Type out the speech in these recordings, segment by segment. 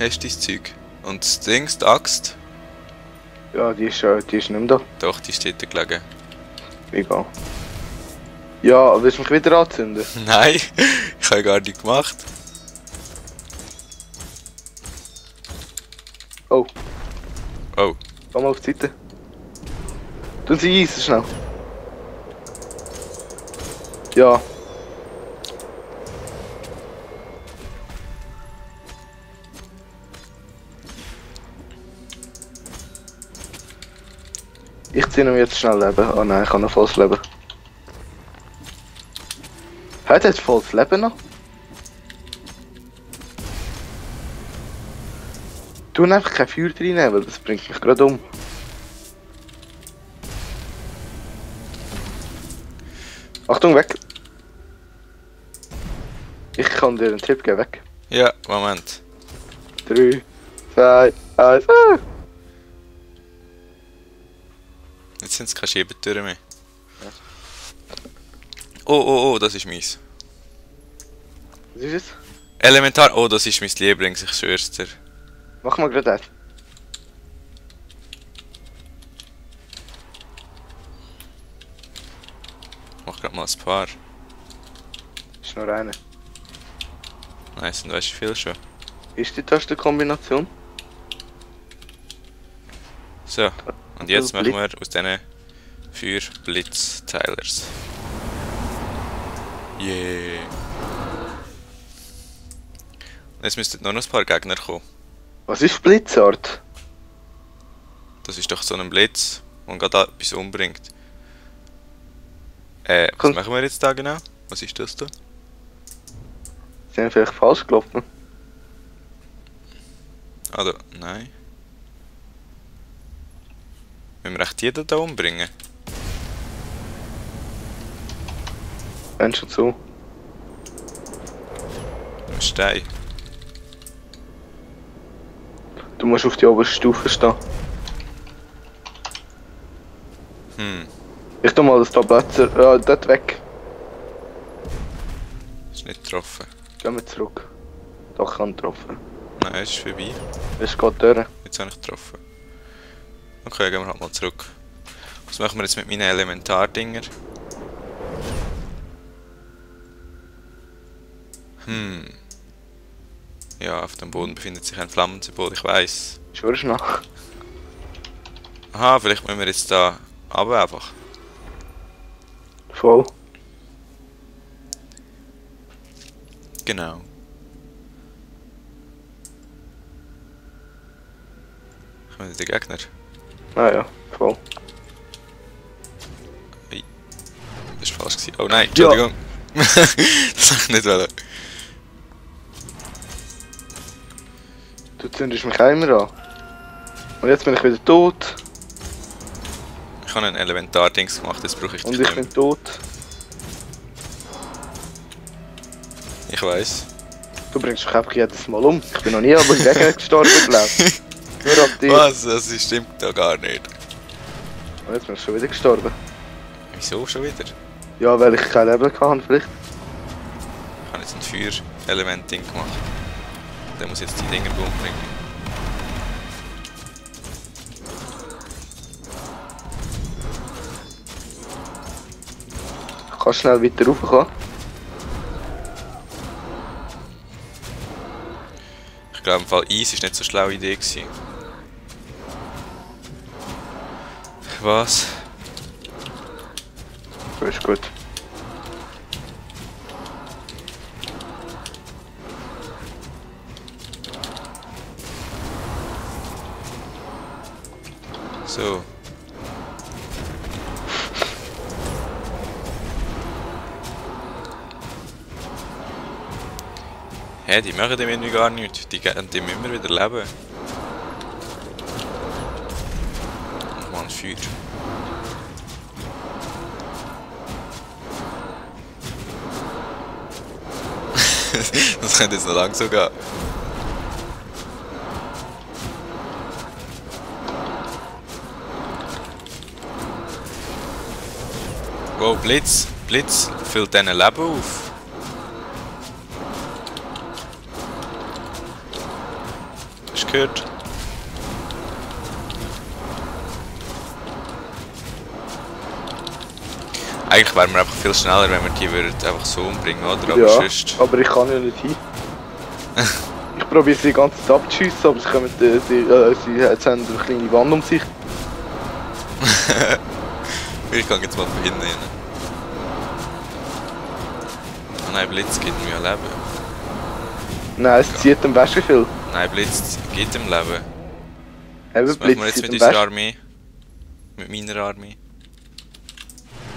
Hast du dein Zeug? Und das Ding, die Axt? Ja, die ist nicht mehr da. Doch, die steht da gelegen. Egal. Ja, willst du mich wieder anzünden? Nein, ich habe gar nicht gemacht. Oh, Oh, geh mal auf die Seite. Tun sie eisen schnell. Ja. Ich ziehe ihm jetzt schnell Leben. Oh nein, ich habe noch volles Leben. Hat er jetzt volles Leben noch? Tu einfach kein Feuer reinnehmen, weil das bringt mich gerade um. Achtung, weg! Ich kann dir einen Tipp geben, weg. ja, Moment. 3, 2, 1, Jetzt sind es keine Schiebetüren mehr. Oh, das ist meins. Was ist es? Elementar, oh, das ist mein Lieblings, ich schwör's dir. Mach mal gerade das. Mach grad mal ein paar. Ist nur eine. Nice, und weißt du viel schon. Ist die Tastenkombination? So, und jetzt machen Blitz. wir aus diesen 4 Blitz-Teilers. Yeah. Jetzt müssten noch ein paar Gegner kommen. Was ist Blitzart? Das ist doch so ein Blitz, der gerade etwas umbringt. Was Komm. machen wir jetzt da genau? Was ist das da? Sie haben vielleicht falsch gelaufen. Also, nein. Müssen wir echt jeden da umbringen? Wenn schon zu. Ein Stein. Du musst auf die oberste Stufe stehen. Ich tu mal das Tablett dort weg. Ist nicht getroffen. Gehen wir zurück. Doch, ich kann getroffen. Nein, es ist vorbei. Es geht durch. Jetzt habe ich getroffen. Okay, gehen wir halt mal zurück. Was machen wir jetzt mit meinen Elementardinger? Ja, auf dem Boden befindet sich ein Flammensymbol, ich weiß. Schwörst du noch? Aha, vielleicht müssen wir jetzt da runter einfach. Voll. Genau. Kommen die Gegner? Ah ja, voll. Das war falsch gewesen. Oh nein, Entschuldigung. Das wollte ich nicht wollen. Du zündest mich immer an. Und jetzt bin ich wieder tot. Ich habe ein Elementar-Dings gemacht, jetzt brauche ich Und dich ich nicht mehr. bin tot. Ich weiß. Du bringst mich einfach jedes Mal um. Ich bin noch nie aber gegen gestorben, glaube ich. Nur ab dir. Was? Das stimmt da gar nicht. Und jetzt bin ich schon wieder gestorben. Wieso schon wieder? Ja, weil ich kein Leben hatte, vielleicht. Ich habe jetzt ein Feuer-Element-Ding gemacht. Der muss jetzt die Dinger umbringen. Ich kann schnell weiter raufkommen. Ich glaube im Fall Eis ist nicht so eine schlaue Idee gewesen. Was? Das ist gut. So. Hä, die machen dem irgendwie gar nichts. Die geben dem immer wieder Leben. Nochmal ein Feuer. Das könnte jetzt noch lang so gehen. Wow, Blitz füllt diesen Leben auf. gehört. Eigentlich wären wir einfach viel schneller, wenn wir die würden einfach so umbringen, oder? Aber Ja, sonst... aber ich kann ja nicht hin. Ich probiere sie die ganze Zeit abzuschiessen, aber sie jetzt haben eine kleine Wand um sich. Ich kann jetzt mal von hinten rein. Oh nein, Blitz gibt mir ja Leben. Nein, es zieht dem Wäsche viel. Nein, Blitz gibt ihm Leben. Eben, Was machen wir jetzt mit unserer Armee? Mit meiner Armee?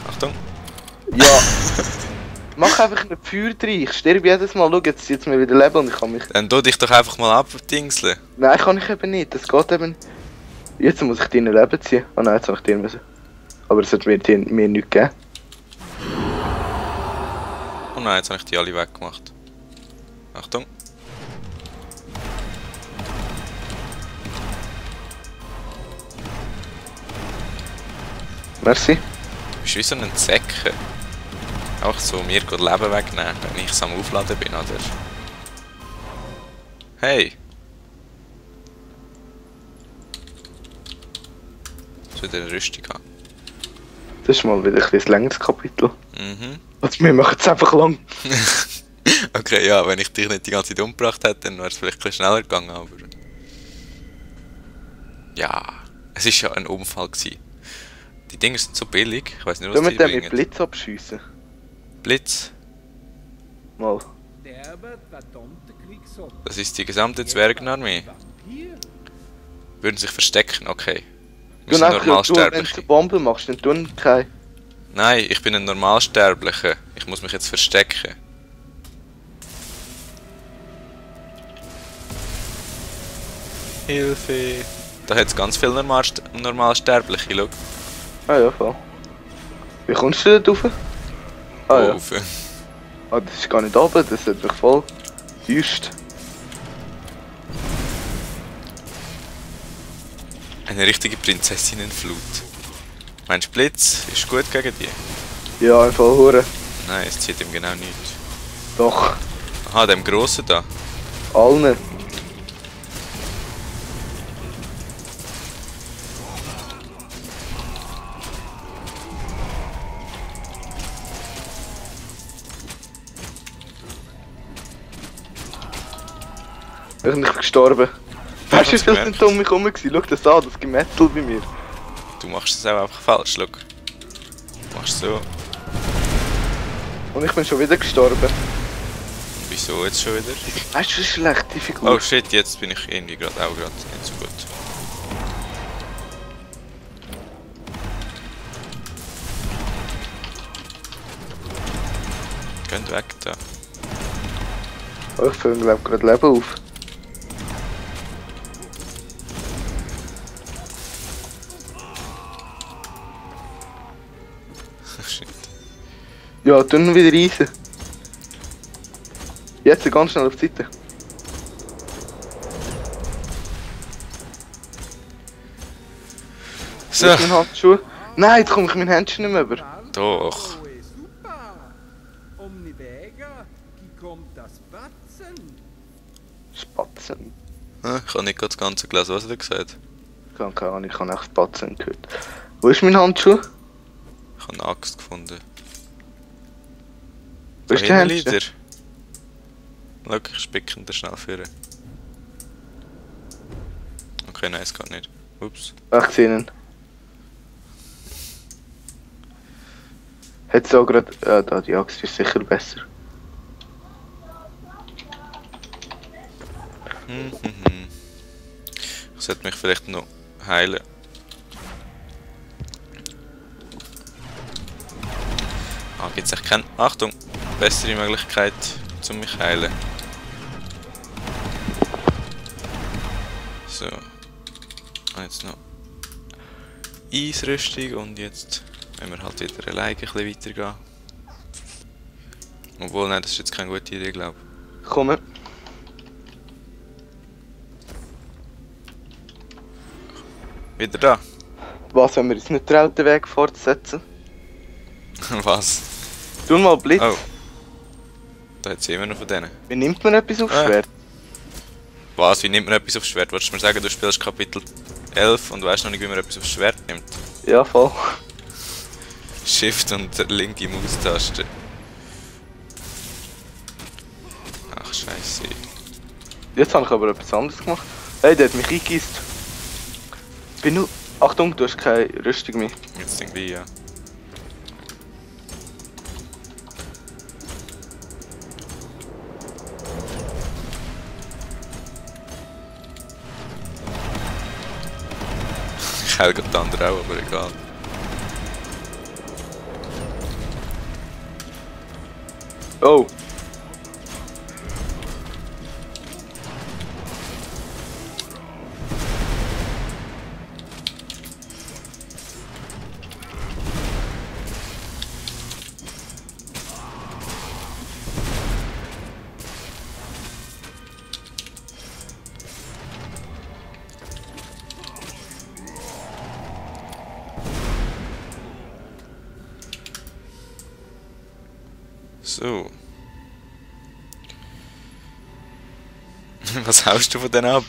Achtung! Ja! Mach einfach eine Feuer rein, ich sterbe jedes Mal, schau, jetzt zieht es mir wieder Leben und ich kann mich... Dann tu dich doch einfach mal abdingseln. Nein, kann ich eben nicht, das geht eben nicht. Jetzt muss ich deine Leben ziehen. Oh nein, jetzt habe ich dir müssen. Aber es hat mir nichts gegeben. Oh nein, jetzt habe ich die alle weggemacht. Achtung! Merci. Du bist wie so ein Säcke. Auch so, mir geht Leben wegnehmen, wenn ich am Aufladen bin, oder? Hey! Jetzt wieder eine Rüstung an. Das ist mal wieder ein bisschen längeres Kapitel. Mhm. Also wir machen es einfach lang. Okay, ja, wenn ich dich nicht die ganze Zeit umgebracht hätte, dann wäre es vielleicht ein bisschen schneller gegangen, aber... Ja, es war ja ein Unfall gewesen. Die Dinge sind so billig, ich weiß nicht, was Sollen die wir den bringen. mit Blitz abschiessen? Blitz? Mal. Das ist die gesamte Zwergenarmee. Würden sich verstecken, okay. Wir sind Wenn du Normalsterbliche. eine Bombe machst, dann tun keine. Nein, ich bin ein Normalsterblicher. Ich muss mich jetzt verstecken. Hilfe! Da hat es ganz viele Normalsterbliche, schau. Ah ja, voll. Wie kommst du da rauf? Ah ja. Rauf. Ah, das ist gar nicht runter, das hat mich voll düst. Eine richtige Prinzessinnenflut. Meinst du, Blitz ist gut gegen die? Ja, einfach hure. Nein, es zieht ihm genau nichts. Doch, Aha, dem Grossen da. allen. Ich bin nicht gestorben. Weißt du, wie viele sind um mich herum gewesen? Schau das an, das Gemetzel bei mir. Du machst es auch einfach falsch, schau. Du machst so. Und ich bin schon wieder gestorben. Wieso jetzt schon wieder? Weißt du, wie schlecht die Figur? Oh shit, jetzt bin ich irgendwie gerade auch gerade nicht so gut. Geht weg da. Oh, ich fülle glaube gerade Leben auf. Shit. Ja, dann wieder reisen. Jetzt ganz schnell auf die Seite. So. Mit meinen Handschuhen. Nein, jetzt komme ich mein Händchen nicht mehr über. Doch. Spatzen. Ich habe nicht gerade das ganze gelesen, was hat er gesagt? Keine Ahnung, ich habe echt Spatzen gehört. Wo ist mein Handschuh? Ich habe eine Axt gefunden. Wo ist der Händchen? Lieder. Schau, ich spicke ihn da schnell führen. Okay, nein, es geht nicht. Ups. Ach, ich sehe ihn. Hat so gerade... da, die Axt ist sicher besser. Ich sollte mich vielleicht noch heilen. Ah, gibt es echt keine... Achtung! Bessere Möglichkeit, um mich heilen. So. Jetzt noch Eisrüstung und jetzt wenn wir halt wieder alleine ein bisschen weitergehen. Obwohl, nein, das ist jetzt keine gute Idee, glaube ich. Komme. Wieder da. Was, wenn wir uns nicht trauen, den Weg fortsetzen? Was? Tu mal Blitz. Oh. Da hat es immer noch von denen. Wie nimmt man etwas aufs Schwert? Was? Wie nimmt man etwas aufs Schwert? Wolltest du mir sagen, du spielst Kapitel 11 und weißt noch nicht, wie man etwas aufs Schwert nimmt? Ja, voll. Shift und linke Maustaste. Ach, scheiße. Jetzt habe ich aber etwas anderes gemacht. Hey, der hat mich eingegeist. Bin nur... Achtung, du hast keine Rüstung mehr. Jetzt irgendwie, ja. Ich heile gerade die andere auch, aber egal. Oh! So. Was haust du von denen ab?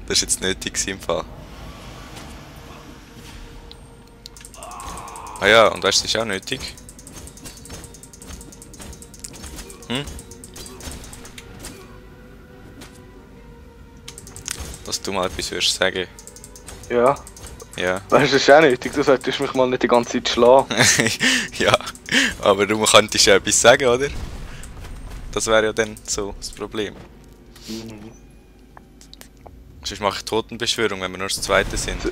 Das ist jetzt nötig im Fall. Ah ja, und weißt du, das ist auch nötig. Hm? Dass du mal etwas würdest sagen. Ja. Ja. Weißt du, das ist auch nötig, du solltest mich mal nicht die ganze Zeit schlagen. Ja, aber du könntest ja etwas sagen, oder? Das wäre ja dann so das Problem. Sonst mache ich Totenbeschwörung, wenn wir nur das zweite sind.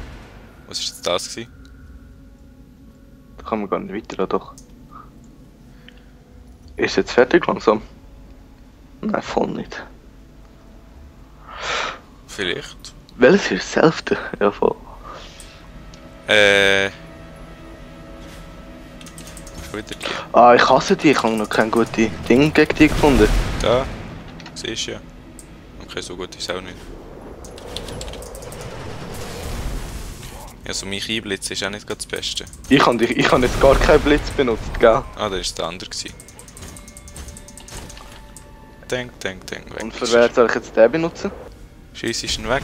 Was war jetzt das gewesen? Da kann man gar nicht weiter, doch. Ist jetzt fertig langsam? Nein, voll nicht. Vielleicht. Welches ist das Hälfte? Ja, voll. Schon wieder die. Ah, ich hasse die, ich habe noch kein gutes Ding gegen die gefunden. Da. Siehst du ja. Okay, so gut ist es auch nicht. Ja, so mich einblitzen ist auch nicht gerade das Beste. Ich habe jetzt gar keinen Blitz benutzt, gell? Ah, das war der andere gewesen. Denk, weg. Und für wer soll ich jetzt den benutzen? Scheiss ist ihn weg.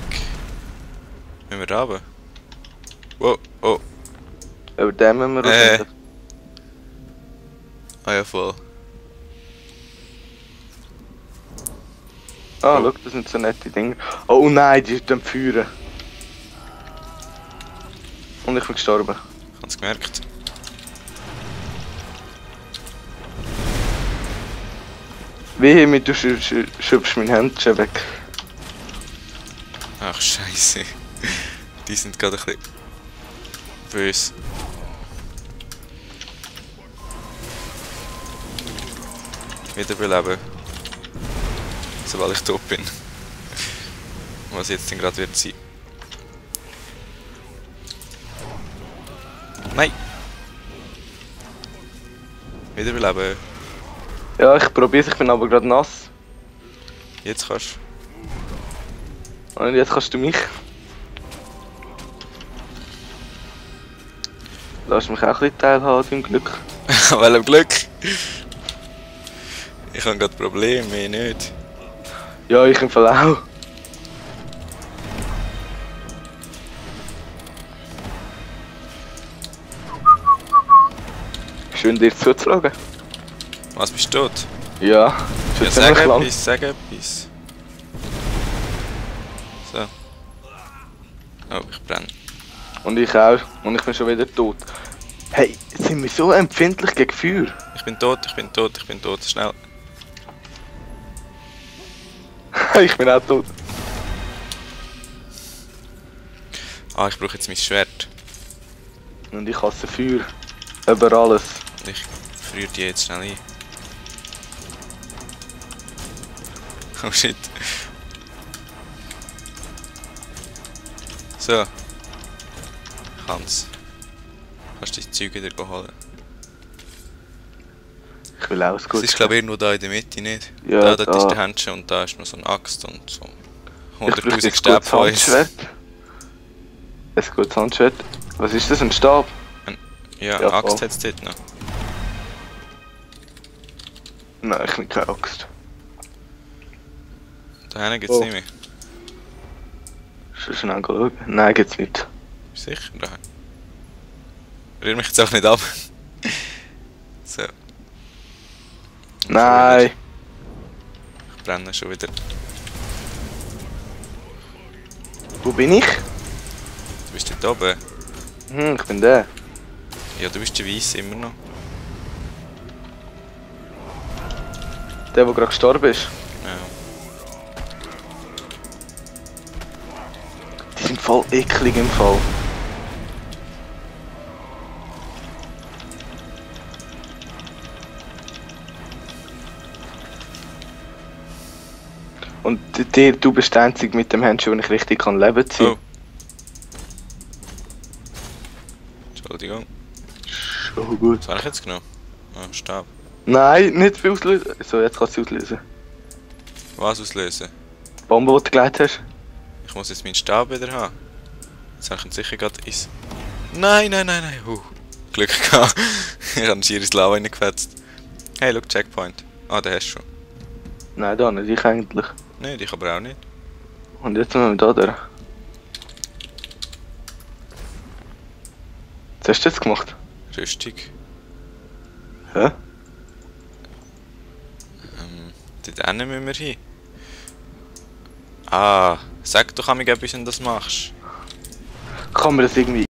Müssen wir runter? Wow, oh. Über den müssen wir raus. Ah ja, voll. Ah, Oh. schau, das sind so nette Dinge. Oh nein, die sind am Feuern. Und ich bin gestorben. Ich hab's gemerkt. Wehe mit, du schubst mein Händchen weg. Ach, scheiße. Die sind gerade ein bisschen böse. Wiederbeleben. Sobald ich tot bin. Was jetzt denn gerade wird sein. Nein! Wiederbeleben. Ja, ich probier's, ich bin aber gerade nass. Jetzt kannst Und jetzt kannst du mich. Lass mich auch ein bisschen teilhaben an deinem Glück. du. Welchem Glück! Ich habe gerade Probleme, mehr nicht. Ja, ich im Fall auch. Schön dir zuzutragen. Was, bist du tot? Ja, Ja, ist sag ziemlich lang. etwas, sag etwas. So. Oh, ich brenne. Und ich auch. Und ich bin schon wieder tot. Hey, sind wir so empfindlich gegen Feuer? Ich bin tot, ich bin tot, ich bin tot. Schnell. Ich bin auch tot. Ah, ich brauche jetzt mein Schwert. Und ich hasse Feuer. Über alles. Ich friere die jetzt schnell ein. Oh shit. So. Hans. Kannst du die Züge wieder holen? Ich will auch Es gut. ist glaube ich irgendwo da in der Mitte, nicht? Ja, da, dort da. ist der Händchen und da ist noch so eine Axt und so Ich brauche 100'000 jetzt gutes Stäbpoints. Handschwert. Ein gutes Handschwert. Was ist das, ein Stab? Ja, Ja, eine Axt voll. hat es dort noch. Nein, ich will keine Axt. Da hinten gibt es Oh. nicht mehr. Schon schnell schauen. Nein, gibt's nicht. Sicher, da. Rühr mich jetzt auch nicht ab. So. Nein! Ich brenne schon wieder. Wo bin ich? Du bist dort oben. Ich bin der. Ja, du bist der Weiss immer noch. Der gerade gestorben ist. Genau. Die sind voll eklig im Fall. Und du bist der Einzige mit dem Handschuh, wo ich richtig kann leben ziehen. Oh. Entschuldigung. Schon gut. Was habe ich jetzt genommen? Ah, Stab. Nein, nicht viel auslösen. So, jetzt kannst du auslösen. Was auslösen? Die Bombe, die du gelegt hast. Ich muss jetzt meinen Stab wieder haben. Jetzt habe ich ihn sicher gerade ins... Nein, nein, nein, nein. Glück gehabt. Ich habe ihn schier ins Lava reingefetzt. Hey, look, Checkpoint. Ah, den hast du schon. Nein, da nicht, ich eigentlich. Nein, ich aber auch nicht. Und jetzt sind wir da durch. Was hast du jetzt gemacht? Rüstung. Hä? Dort hinten müssen wir hin. Ah, sag doch einmal etwas, wenn du das machst. Kann man das irgendwie